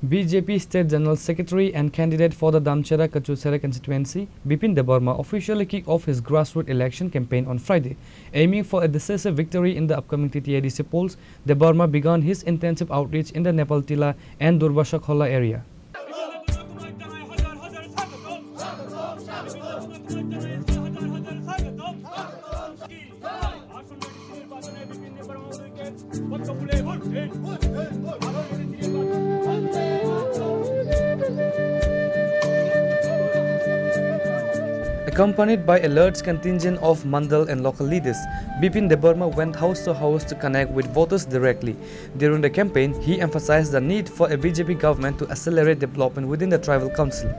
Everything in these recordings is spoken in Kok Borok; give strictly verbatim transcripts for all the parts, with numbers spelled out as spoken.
B J P State General Secretary and candidate for the Damcherra Kachucherra constituency, Bipin Debbarma officially kicked off his grassroots election campaign on Friday, aiming for a decisive victory in the upcoming T T A D C polls. Debbarma began his intensive outreach in the Nepal Tila and Durbasakhola area. Accompanied by a large contingent of Mandal and local leaders, Bipin Debbarma went house to house to connect with voters directly. During the campaign, he emphasized the need for a B J P government to accelerate development within the tribal council.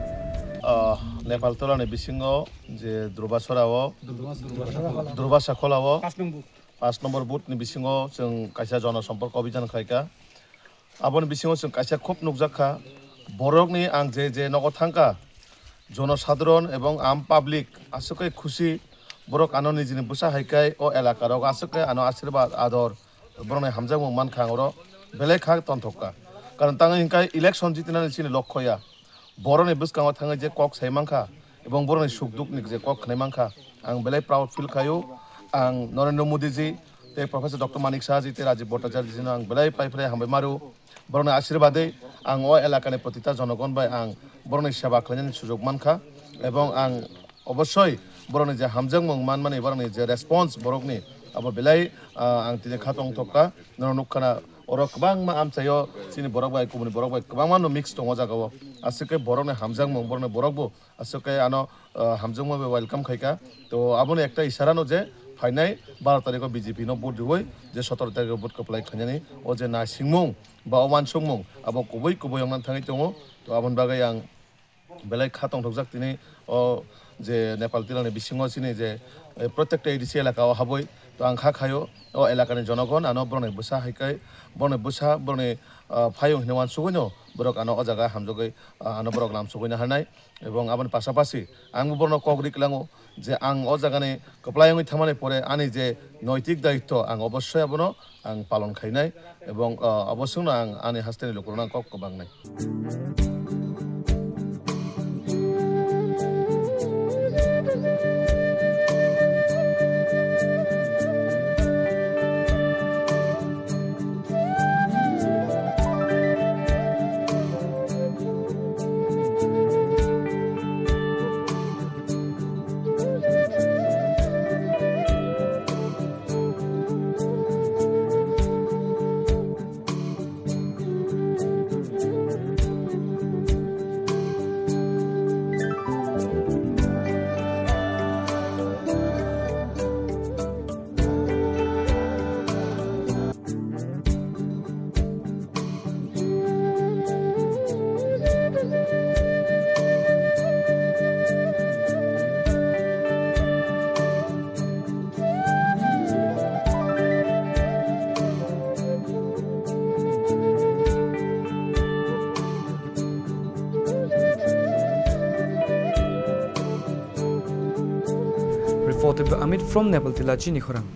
Ah, Nepal Tila ni bisingo je Durbasora o, Durbasakhola o, pas nombor booth ni bisingo chwng kaisa jono somporko abhijan khlaikha. Aboni bisingo chwng kaisa khub nukjakha, borokni ang je je nogo thangkha, jonosadharon ebong am public aswk khe khusi, borok ano nijini bwsa hai khe o elaka rok aswk khe ano asirwad ador, borokni hamjakmung mankha ang oro belai kha tonthokka. Karon tangwi hinkhe election jitinani chini lokho ya. Borokni bwskango thangwi je kok sai mankha ebong borokni suk dukni je kok khnai mankha, ang belai proud feel khaio. Ang Narendra Modi ji tei Professor Doctor Manik Saha ji tei Rajiv Bhattacharya ji no ang belai pai phlai hambai mario. Borokni asirwad bai ang o elakani protita jonogon bai ang borokni seba khlainani sujok mankha ebong ang obossoi borokni je hamjakmung manmani, borokni je response borokni, abo belai, ah, ang tini kha tongthokka. Norok nukha na, oro kwbangma amchaio chini borok bai kubuni borok bai kwbangma no mix tongo o jagao. Aswk khe borokni hamjakmung, borokni borok bo aswk khe ano, ah, hamjakmung bai welcome khaikha. To aboni ekta isara no je phainai baro tarikh o B J P no vote riwi je sotoro tarikh o vote kwplai khainani o je naisingmung ba o uansukmung abo kubui kubui wngna thangwi tongo. To aboni bagwi ang belai kha tongthokjak tini o je Nepal Tila ni bisingo chini je, eh, protekta A D C elaka o habwi to ang kha khaio o elakani jonogon ano borokni bwsa hai khe borokni bwsa borokni, ah, phayung hinwi uansugwi no borok ano o jaga hamjagwi, ah, ano borok lamsugwi no harnai ebong aboni pasapasi ang bo borokno kok ri klango je ang o jagani kwplai wngwi thangmani pore ani je noitik daitto ang obossoi abono ang palon khainai ebong, ah, obo swngno ang ani hasteni lukurokno ang kok kwbangnai. Reported by Amit from Nepal Tila Chini Khorang.